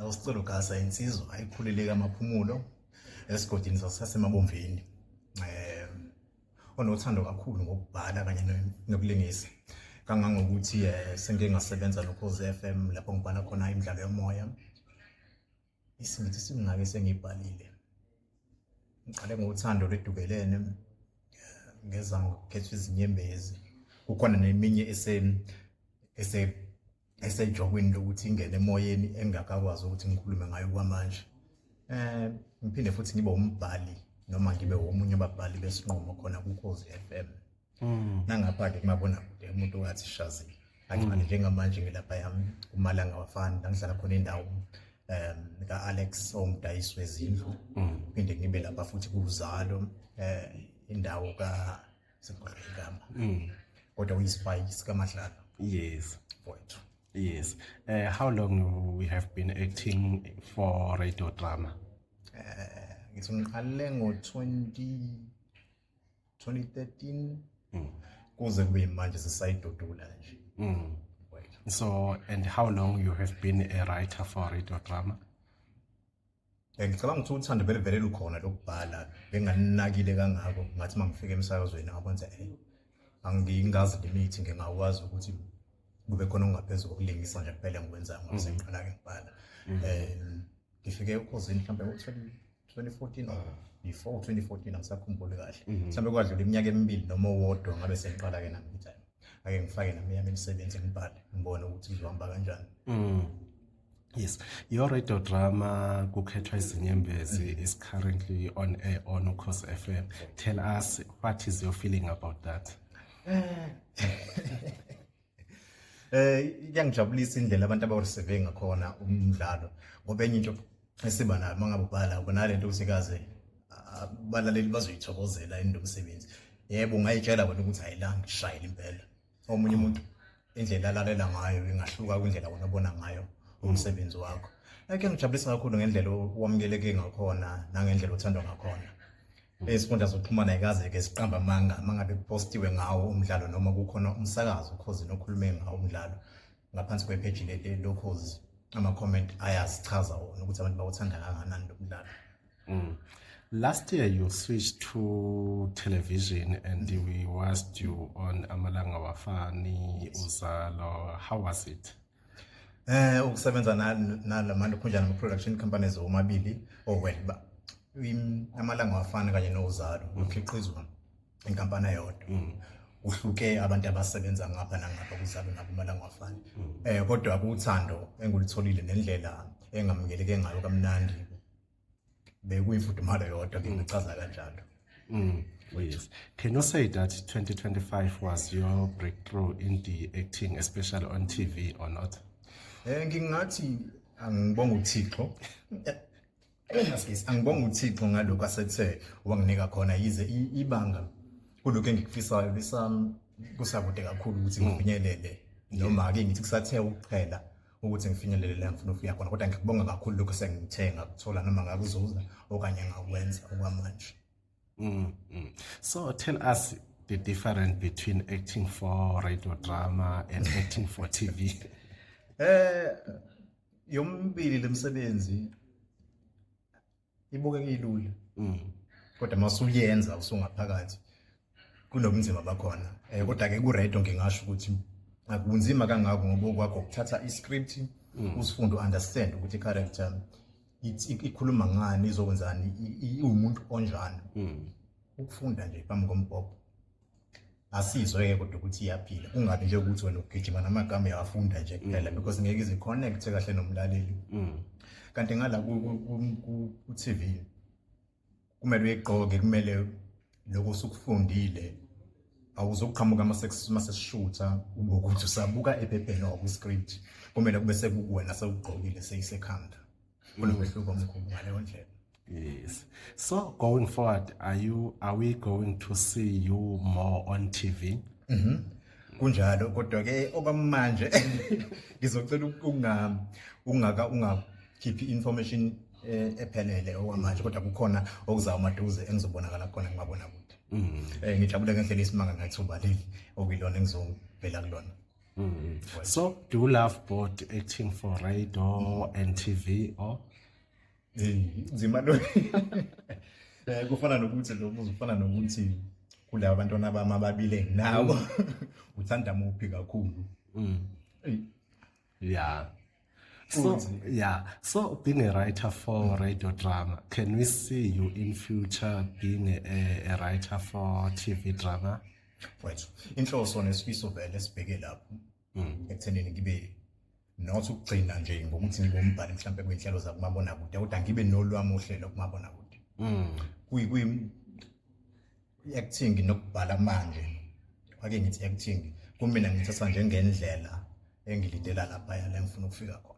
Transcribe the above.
USicelo Gasa insizwa ayikhulele kaMaphumulo esigodini saseMabomvini. Onothando kakhulu ngokubhala kanye nokulingisa. Kangangokuthi sengike ngasebenza noKhozi FM lapho ngibhala khona imidlalo yomoya. Isingithi singake sengibhalile. Ngiqale ngothando lwedubelene, ngeza ngokukhethwa izinyembezi. Kukhona neminye ese esejokweni lokuthi ingene emoyeni engakakwazi ukuthi ngikhulume ngayo kwamanje. Ngiphinde futhi ngibe umbhali noma ngibe omunye wababhali besinqumo khona kuKhozi FM. Nangapha-ke kumabonakude umuntu wathi shazi. Angibani njengamanje ngilapha yami kumalanga wafani la ngihlala khona indawo ka-Alex owumdayisi wezindlu. Phinde ngibe lapha futhi kuZalo, indawo ka sengikhohlwe igama. Kodwa uyi-spy sikaMadlala. Mfowethu. Yes. How long we have been acting for radio drama? Ngithi ngiqale ngo 2013 kuze kube manje sisayidudula nje. So, and how long you have been a writer for radio drama? Ngicabanga ukuthi uthando vele vele lukhona lokubhala, benganinakile kangako. Ngathi mangifika emsakazweni ngabona ukuthi angingazi limithi, ngingakwazi ukuthi kube khona okungaphezulu kokulingisa nje kuphela engikwenzayo ngoba sengiqala ke ngibhala. Ngifike uKhozini mhlawumbe ngo-2014 or before 2014, angisakhumbuli kahle. Mhlawumbe kwadlula iminyaka emibili noma owodwa ngabe sengiqala ke nami ukuthi ake ngifake nami yami imisebenzi, ngibhale, ngibone ukuthi kuzohamba kanjani. Yes, your radio drama Kukhethwa Izinyembezi is currently on air on Ukhozi FM. Tell us, what is your feeling about that? Iyangijabulisa indlela abantu abawu-receive ngakhona umdlalo, ngoba enye into esiba nayo mangabe ubhala ubona lento usikaze abalaleli bazoyithokozela into umsebenzi. Yebo, ungayitshela wena ukuthi hayi la ngishayela impela. Omunye umuntu indlela alalela ngayo ingahluka kwindlela wena obona ngayo umsebenzi wakho. Kuyangijabulisa kakhulu ngendlela owamukeleke ngakhona nangendlela othandwa ngakhona. Izinkundla zokuxhumana ayikaze-ke ziqamba amanga uma ngabe kupostiwe ngawo umdlalo noma kukhona umsakazo uKhozi nokhulume ngawo umdlalo ngaphansi kwepheji loKhozi, ama-comment ayazichaza wona ukuthi abantu bawuthanda kangakanani lo mdlalo. Last year you switched to television and we watched you on Amalanga Awafani, Uzalo. How was it? Ukusebenza nalama nama production companies omabili, oh well, ba Amalanga Awafani kanye noZalo ukhiqizwa inkampani eyodwa. Kuhluke abantu abasebenza ngapha nangapha kuZalo nakuMalanga Awafani. Kodwa kuthando engulitholile nendlela engamukeleke ngayo kamnandi bekuyimfudumalo yodwa, ngingachaza kanjalo. Yes. Can you say that 2025 was your breakthrough in the acting, especially on TV, or not? Ngingathi angibonga uThixo. Excuse, angibonga uThixo ngalokho asethe wanginika khona, yize ibanga kulokho engikufisayo lisam kusakude kakhulu ukuthi ngifinyelele, noma ake ngithi kusathe ukuqhela ukuthi ngifinyelele la ngifuna ukufika khona, kodwa ngikubonga kakhulu lokho sengithe ngakuthola noma ngakuzuza okanye ngakwenza okwamanje. So tell us the difference between acting for radio drama and acting for TV. Yomibili lemsebenzi ibukeka ilula. Kodwa masuyenza usungaphakathi kunobunzima bakhona. Kodwa ke ku radio ngingasho ukuthi akunzima kangako, ngoba okwakho ukuthatha i-script, usifunde, understand ukuthi i-character ikhuluma ngani, izokwenzani, iwumuntu onjani. Ukufunda nje phambi kombhobho. Asizwe ke kodwa ukuthi iyaphila, kungabi nje ukuthi wena ugijima namagama uyawafunda nje kuphela, because ngeke ize connect kahle nomlaleli. Kanti ngala ku TV kumele uyigqoke, kumele lokho usukufundile, awuzoqhamuka mase sishutha ube ukuthi usabuka ephepheni or kwi-script, kumele kube sekukuwena, sewugqokile, seyisekhanda. Kunomehluko omkhulu ngaleyo ndlela. Yes. So going forward, are we going to see you more on TV? Kunjalo, kodwa ke okwamanje ngizocela ukunga ungaka ungakhiphi information ephelele okwamanje, kodwa kukhona okuzayo maduze engizobonakala khona kumabonakude. Ngijabule ngendlela isimanga ngethuba leli okuyilona engizovela kulona. So do you love both acting for radio and TV or? Nzima lo. Kufana nokuthi lo mbuzo ufana nokuthi kulaba bantwana bami ababili enginabo, uthanda muphi kakhulu? Eyi. Yeah. So yeah, so being a writer for radio drama, can we see you in future being a writer for TV drama? Right. Inhloso nesifiso vele sibheke lapho ekuthenini ngibe not ukugcina nje ngokuthi ngibe umbhali mhlampe kwinhlelo zakumabonakude, kodwa ngibe nolwami uhlelo kumabonakude. Kuyi acting nokubhala manje. Ake ngithi acting kumina ngithatha njengendlela engilidela lapha la engifuna ukufika khona.